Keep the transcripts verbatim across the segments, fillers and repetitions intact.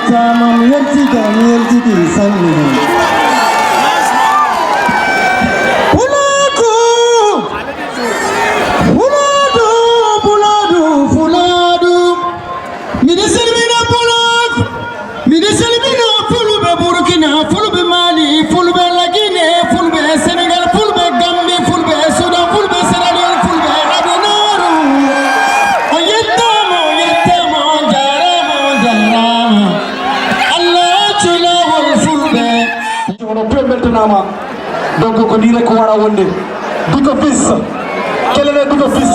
Tama mi weltiike, mi weltiike sanne. Pulaaku! Pulaadu, Pulaadu, Pulaadu. Miɗo salmina Pulaaku. Miɗo salmina Fulɓe Burkina, Fulɓe Mali, Fulɓe Lagine, Fulɓe Senegal, Fulɓe Gambi, Fulɓe Sudan, Fulɓe Sierra Leone, Fulɓe adunaaru. On yettaama, on yettaama, on jaaraama, on jaaraama. Allah accu laawol Fulɓe. Onon fof en mbeltanaama. Donc ko nii rek ko waraa wonde. Diko Fils. Kelele Diko Fils.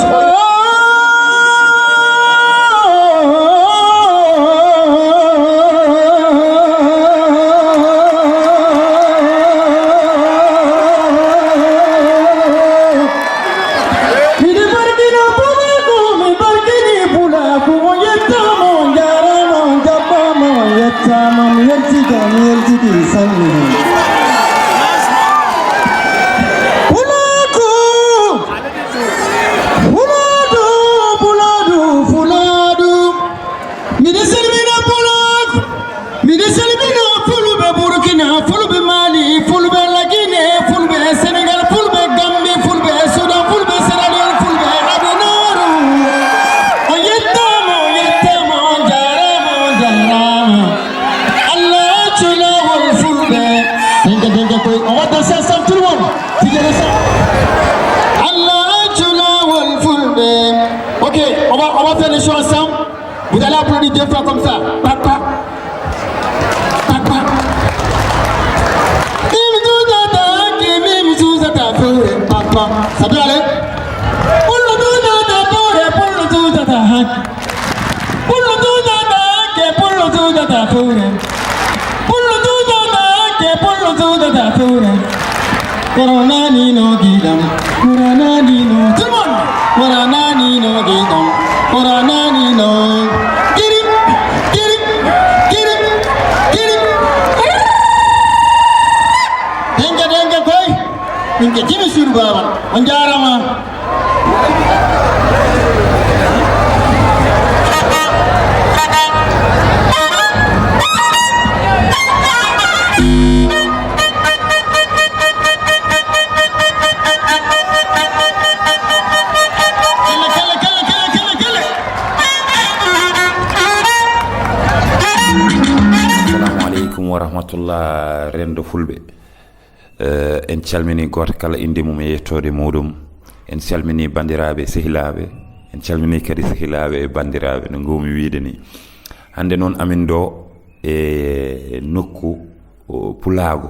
Miɗo barkina Pulaaku, mi barkini Pulaaku, on yettaama, on jaaraama, on jaɓɓaama, on yettaama, mi weltiike, mi weltiike sanne. Pulaaku! Pulaadu, Pulaadu, Pulaadu. Miɗo salmina Pulaaku. Miɗo salmina Fulɓe Burkina, Fulɓe Mali, Fulɓe Lagine, Fulɓe Senegal, Fulɓe Gambi, Fulɓe Sudan, Fulɓe Sierra Leone, Fulɓe adunaaru. On yettaama, on yettaama, on jaaraama, on jaaraama. Allah accu laawol Fulɓe. Denka, denka koy. On va danser ensemble, tout le monde. Tigere sa. Allah accu laawol Fulɓe. Ok, on va, on va faire les choses ensemble. Vous allez applaudir deux fois comme ça. Papa. Papa. Mimi Zuzata, Mimi Zuzata, Fure, Papa. Ça peut aller? Pullo Zuzata, Fure, Pullo Zuzata, Haki. Pullo Zuzata, Haki, Pullo Zuzata, Fure. Pullo Zuzata, Haki, Pullo Zuzata, Fure. Corona ni no gidam. Corona ni no. Tout le monde. Corona ni no gidam. Corona ni no. Kiri, kiri, kiri, kiri. Denga, denga, koy. Min ke jimi suudu baaba. On jaarama. Assalamu aleykum wa rahmatullah, renndo Fulɓe. Eh, en calminii gooto kala innde mum e yettoode muuɗum. En calminii banndiraaɓe, sehilaaɓe. En calminii kadi sehilaaɓe e banndiraaɓe, no ngoowmi wiyde nii. Hannde noon, amin ɗo e nokku, o, Pulaagu.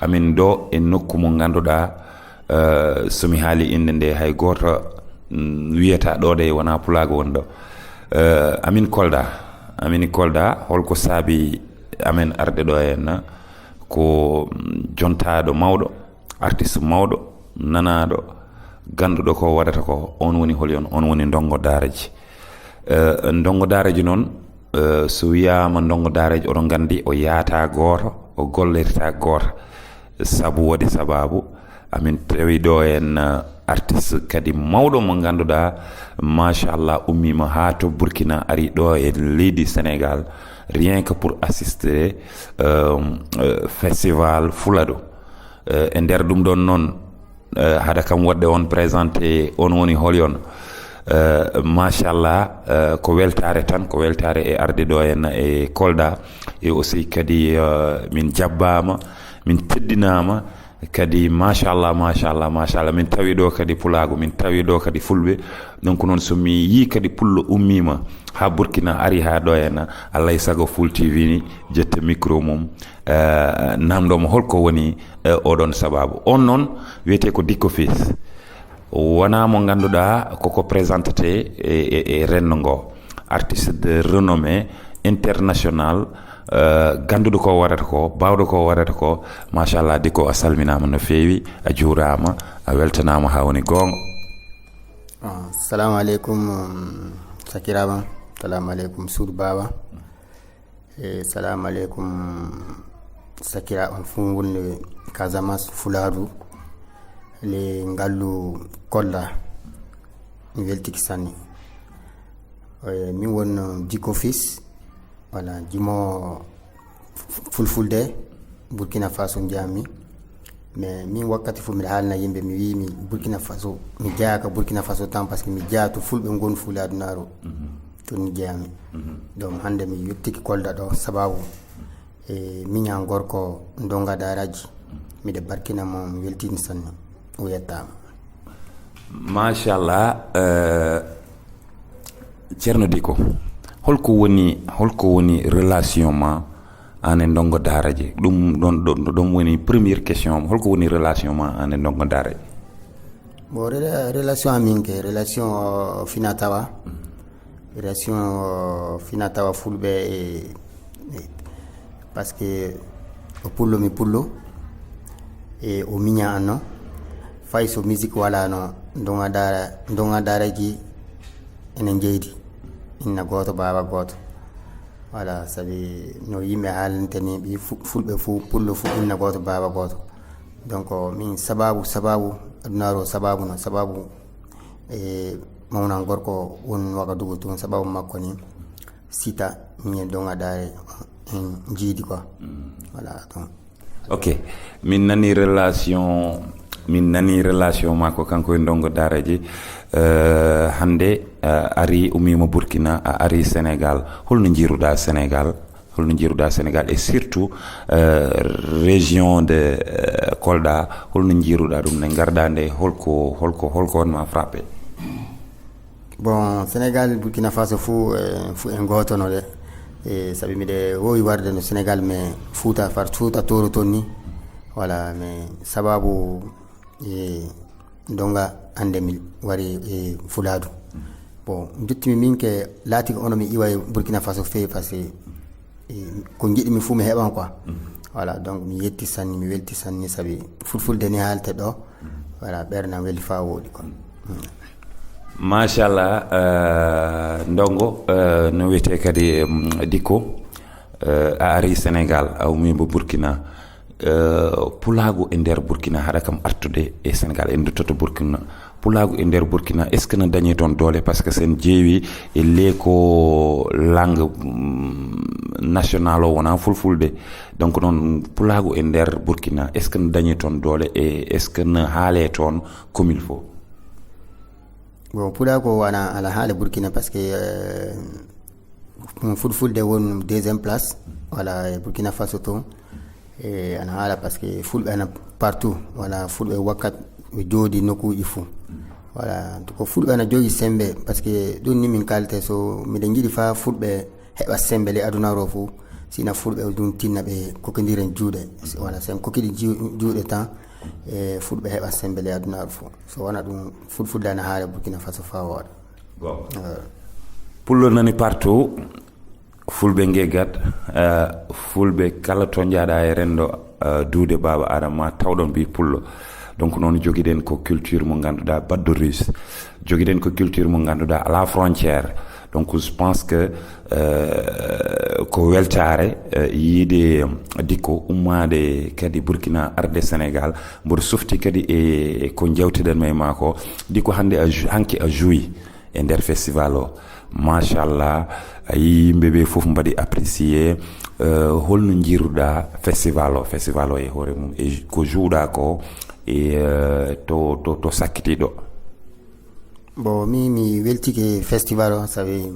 Amin ɗo e nokku mo ngannduɗaa, eh, so mi haalii innde nde, hay gooto, mm, wiyata ɗo de wonaa Pulaagu woni ɗo. Eh, amin Kolda. Amin Kolda, holko saabii amen arde ɗo henna? Ko, mm, jontaaɗo mawɗo, artiste mawɗo, nanaaɗo, gannduɗo ko waɗata ko, on woni holi on, on woni ndongo daaraji. Eh, ndongo daaraji noon, eh, so wiyaama ndongo daaraji, oɗon nganndi o yaata gooto, o gollirta gooto. Sabu waɗi sabaabu, amin tawi ɗo en, eh, artiste kadi mawɗo mo ngannduɗaa, machallah, ummiima haa to Burkina, ari ɗo e leydi Sénégal, rien que pour assister, euh, euh, festival Fuladu. Euh, e nder ɗum ɗon noon, euh, hade kam waɗde on présenté, on woni holi on. Euh, machallah, euh, ko weltaare tan, ko weltaare e arde ɗo en e Kolda. E aussi kadi, euh, min jabbaama, min teddinaama. Kadi, machallah, machallah, machallah, min tawi ɗo kadi Pulaagu, min tawi ɗo kadi Fulɓe. Donc noon, so mi yii kadi Pullo ummiima haa Burkina, ari haa ɗo henna, alay sago Full T V ni ƴetta micro mum, eh, namndoo mo holko woni, eh, oɗon sabaabu. On noon wiyetee ko Dicko Fils. Wonaa mo ngannduɗaa koko présentete e, e, e renndo ngo. Artiste de renommée international, eh, gannduɗo ko waɗata ko, baawɗo ko waɗata ko. Machallah, Dicko, a salminaama no feewi, a juuraama, a weltanaama haa woni goonga. Ah, salamu aleykum, um, sakiraaɓe am. Salamu aleykum, suudu baaba. E salamu aleykum, sakiraaɓe am fof wonɓe Casamance, Fuladu, le ngallu Kolda. Mi weltike sanne. E, min won Dicko Fils. Voilà, jimo fulfulde Burkina Faso njami. Mais min wakkati fof mbiɗa haalna yimɓe, mi wii mi Burkina Faso, mi jeyaaka Burkina Faso tan, parce que mi jeyaa to fulɓe ngon fuula adunaaru. Toon mi jeyaami. Donc hannde mi yettiki Kolda ɗo sababu e miña gorko ndonga daaraji. Miɗe barkina mo, mi weltini sanne. O yettaama. Machallah. Uh, Ceerno Diko, holko woni holko woni relation ma an e ndongo daara je? Ɗum ɗon ɗum woni première question am. Holko woni relation ma an e ndongo daara je? Bon, rela- relation amin ke relation uh, fina tawa. Relation uh, fina tawa fulɓe e, e, parce que o pullo mi pullo e o miña anno. Fay so musique wala no ndonga daara ndonga daara ji enen jeydi. Inna gooto baaba gooto. Voilà, sabi no yimɓe haalante ni ɓi fu- fulɓe fo pullo fo inna gooto baaba gooto. Donc min sababu sababu adunaaru o sababu no sababu e mawnan gorko won Wagadugu tun, sababu makko ni sita min e donga daare en jiidi quoi. Voilà, donc Ok, min nani relation min nani relation makko kanko e ndongo daara ji. Uh, hannde uh, ari ummima Burkina, a ari Sénégal. Holno jiiruɗa Sénégal? Holno jiiruɗa Sénégal et surtout uh, région de uh, Kolda? Holno jiiruɗa ɗum nde garɗa nde? Holko holko holko on ma frappé? Bon, Sénégal, Burkina Faso fou, euh, fou en goto no de. E sabi miɗe wowi warde no Sénégal, mais Fouta far Fouta toro tonni. Voilà, mais sababu e donga ande mi wari e Fuladu. Bon, duttimi min ke laati ko ono mi iwa e Burkina Faso fe parce que e, ko jiɗmi fou mi heɓan quoi. Voilà, donc mi yetti sanni, mi welti sanni sabi fulfulde ni haalte ɗo. Voilà, ɓernam weli fa woɗi quoi. Machallah. Uh, ndongo uh, no wiyete kadi um, dikko uh, a ari Sénégal, a umimo Burkina. Uh, pulagu e nder Burkina haɗa kam artude e Sénégal, en duttoto Burkina. Pulagu e nder Burkina, est ce que no dañi toon doole? Parce que sen jeewi e leeko langue um, national o wona fulfulde. Donc noon pulagu e nder Burkina, est ce que no dañi toon doole e est ce que no haale toon comme il faut? Bon, pulagu o wana ala haale Burkina parce que euh, ɗum fulfulde won deuxième place. Voilà, e Burkina Faso to e ana haala parce que fulɓe ana partout. Voilà, fulɓe wakkat ɓe joodi nokkuji fou. Voilà, ko fulɓe ana jogi sembe parce que ɗum ni min kalte so miɗen jiɗi fa fulɓe heɓa sembe le adunaro fou. Sina fulɓe ɗum tinna ɓe kokidiren juuɗe. Voilà, sen kokidi juuɗe tan e fulɓe heɓa sembe le adunaro fou. So wona ɗum fulfulde ana haala Burkina Faso fa wooɗa. Bon. Pullo nani partout, fulɓe geggat, uh, fulɓe kala to jaaɗa e rendo uh, duude baaba adama tawɗon mbi pullo. Donc noon jogiɗen ko culture mo ngannduɗaa baɗɗo russe. Jogiɗen ko culture mo ngannduɗaa à la frontière. Donc je pense que uh, ko weltaare uh, yiide dikko ummaade kadi Burkina arde Sénégal. Mboɗo softi kadi e ko jewteɗen ma e maako. Dikko hannde a hanki a joué e nder festival o. Machallah, a yii yimɓe ɓe fof mbaɗi apprécié. Uh, holno jiiruɗa festival o festival o e hoore mum e ko jouɗa ko e uh, to, to, to sakkitiɗo? Bon, mi mi weltike festival o sabi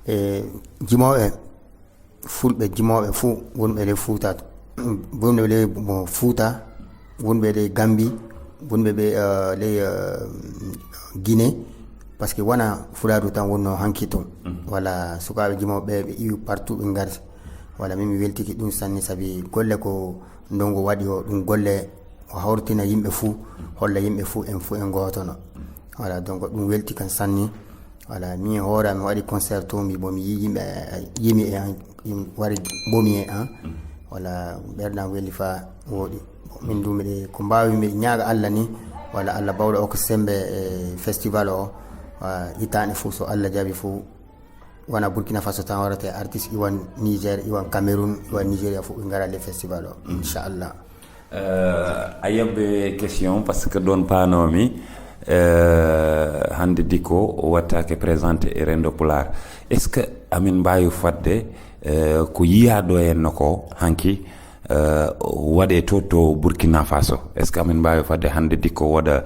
e jimoɓe fulɓe jimoɓe fou wonɓe le fouta wonɓe le mo fouta wonɓe le gambi wonɓe ɓe uh, le uh, guinée. Parce que wona fuladu tan wonno hanki toon. Wala sukaɓe jimoɓe ɓe iwi partout ɓe garti. Wala min mi weltiki ɗum sanni sabi golle ko ndongo waɗi o ɗum golle o hawritina yimɓe fou. Holla yimɓe fou en fou en gotono. Wala donc ɗum welti kan sanni. Wala min hoora mi waɗi concert to mi bo mi yi yimɓe yimi e an wari bomi e an. Wala ɓerɗam weli fa woɗi. Min du miɗe ko mbawi miɗe ñaaga Allah ni. Wala Allah bawɗo o ko sembe e festival o. Itane fou so Allah jaɓi fou. Wona Burkina Faso tan warate artiste iwan Niger iwan Cameroun iwan Nigeria fou ɓe gara le festival o. Inchallah. Uh, a yebbe question parce que ɗon panomi. Uh, Hannde Dicko o wattaake présenté e renndo Pulaar. Est-ce que amin mbaawi fadde, eh, ko yiyaa ɗo henno ko hanki, eh, waɗee to, to Burkina Faso? Est-ce que amin mbaawi fadde hannde Dicko waɗa,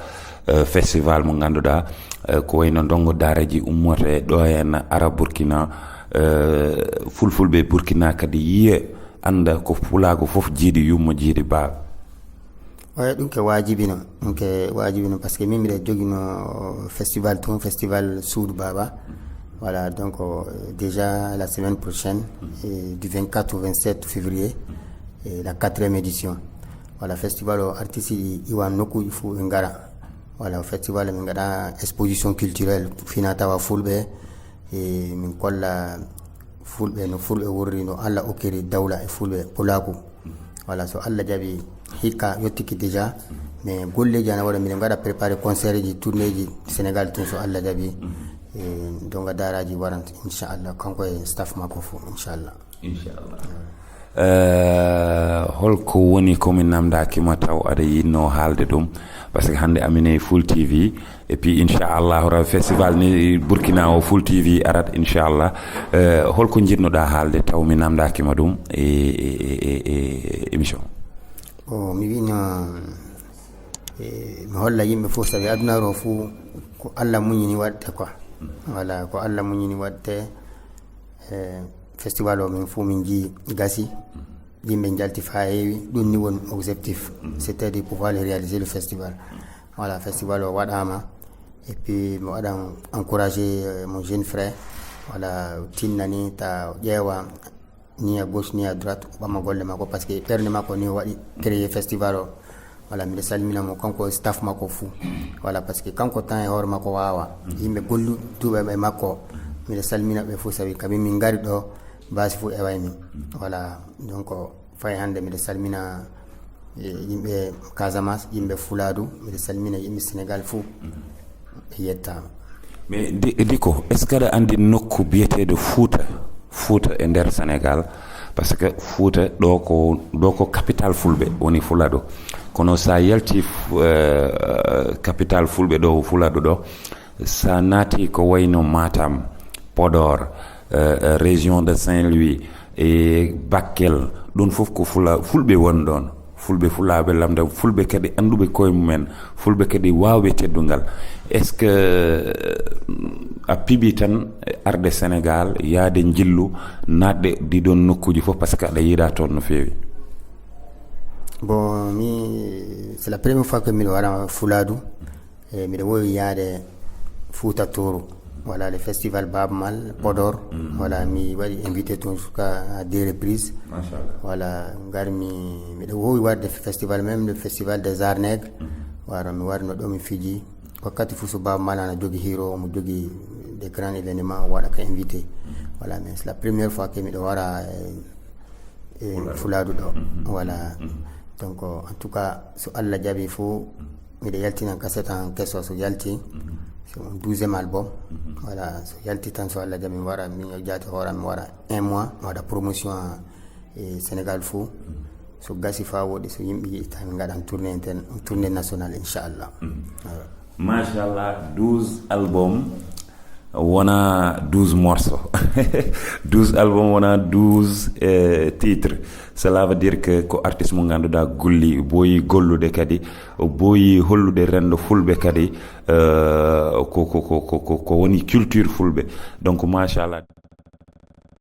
eh, festival mo ngannduɗaa, eh, ko wayno ndongo daaraji ummoto e ɗo henna ara Burkina, eh, fulfulɓe Burkina kadi yiya annda ko pulaagu fof jiiɗi yummo jiiɗi baaba? Oya, ɗum ke wajibi no, ɗum ke wajibi no, parce que min mbiɗa jogino festival tun, festival Suudu Baba. Voilà, donc, euh, déjà la semaine prochaine, et du vingt-quatre au vingt-sept février, et la quatrième édition. Voilà, festival o artiste ɗi iwa nokkuji fof ɓe ngara. Voilà, festival min ngaɗa exposition culturelle fina tawa fulɓe, e min kolla fulɓe no fulɓe wurri, no Allah okkiri dawla e fulɓe pulaku. Voilà, so Allah jaɓi, hikka yottiki déjà, mais golleji ana waɗa, miɗen ngaɗa préparé concert ji, tournée ji Sénégal tun, so Allah jaɓi. E donga daaraji waran inchallah, kanko e staff makko fof inchallah. Inchallah. Eh, holko woni ko mi namdaki ma taw aɗa yinno haalde ɗum? Parce que hannde amin e Full T V, et puis inchallah raw festival ni Burkina o, Full T V arat inchallah. Eh, holko jiɗnoɗa haalde taw mi namdaki ma ɗum e, e, e, e, e émission? O mi wino, e, mi holla yimɓe fof, sabi adunaru o fof ko Allah muñini waɗde quoi. Voilà, ko Allah muñini waɗde. E, festival o min fof min jii gasi, yimɓe njalti fa heewi, ɗum ni woni objectif, c'est-à-dire pouvoir réaliser le festival. Voilà, festival o waɗama, et puis mi waɗan encouragé, euh, mon jeune frère, voilà, tinnani ta ƴeewa ni à gauche ni à droite, o ɓama golle makko, parce que ɓernde makko ni o waɗi créé festival o. Voilà, miɗa salmina mo kanko e staff makko fou. Voilà, parce que kanko tan e hoore makko wawa, yimɓe gollutuɓe e makko, miɗa salmina ɓe fof, sabi kamin min ngari ɗo, basi fof eway min. Voilà, donc fay hannde miɗa salmina, e, yimɓe Casamance, yimɓe Fuladu, miɗa salmina yimɓe Sénégal fof. Ɓe yettama. Mais Di- Dicko, est-ce que aɗa anndi nokku biyeteeɗo Fuuta, Fuuta e nder Sénégal? Parce que Fuuta ɗo ko, ɗo ko capital fulɓe woni Fuladu. Kono sa yalti, eh, capital fulɓe ɗo Fuladu ɗo, sa naati ko wayno Matam, Podor, eh, eh, région de Saint-Louis, e Bakkel, ɗon fof ko fula fulɓe won ɗon. Fulɓe, fulaaɓe lamda, fulɓe kadi annduɓe koye mumen, fulɓe kadi waawɓe teddungal. Est-ce que, eh, a piɓi tan arde Sénégal, yaade njillu, naatde ɗiɗon nokkuuji fof, parce que aɗa yiɗa toon no feewi? Bon, mi, c'est la première fois que miɗo wara Fuladu. E miɗo wowi yaade Fuuta Tooro. Voilà, le festival Baaba Maal Podor. Voilà, mi waɗi invité toon jusqu'à deux reprises. Voilà, ngarmi, miɗo wowi waɗde festival, même le festival des Arts Nègres. Wara mi warno ɗo mi fiji. Wakkati fof so Baaba Maal ana jogi hiro, omo jogi des grands événements, o waɗa ka invité. Voilà, mais c'est la première fois que miɗo wara, eh, e Fuladu ɗo. Voilà. Donc en tout cas, so Allah jaɓi fof, miɗo yaltina cassette an keso, so yalti, c'est mon douzième album. Voilà, so yalti tan, so Allah jaɓi, mi wara, mi jaati hoore am, mi wara un mois, mi waɗa promotion e Sénégal fof. So gasi fa woɗi, so yimɓe yiɗi tan, min ngaɗan tournée inter- tournée nationale, inchallah. Voilà. Machallah, douze albums, wona douze morceaux. Douze albums, wona douze, eh, titres. Cela veut dire que ko artiste mo ngannduɗaa golli, boyi gollude kadi, boyi hollude renndo fulɓe kadi, eh, ko, ko, ko, ko, ko, ko woni culture fulɓe. Donc, machallah.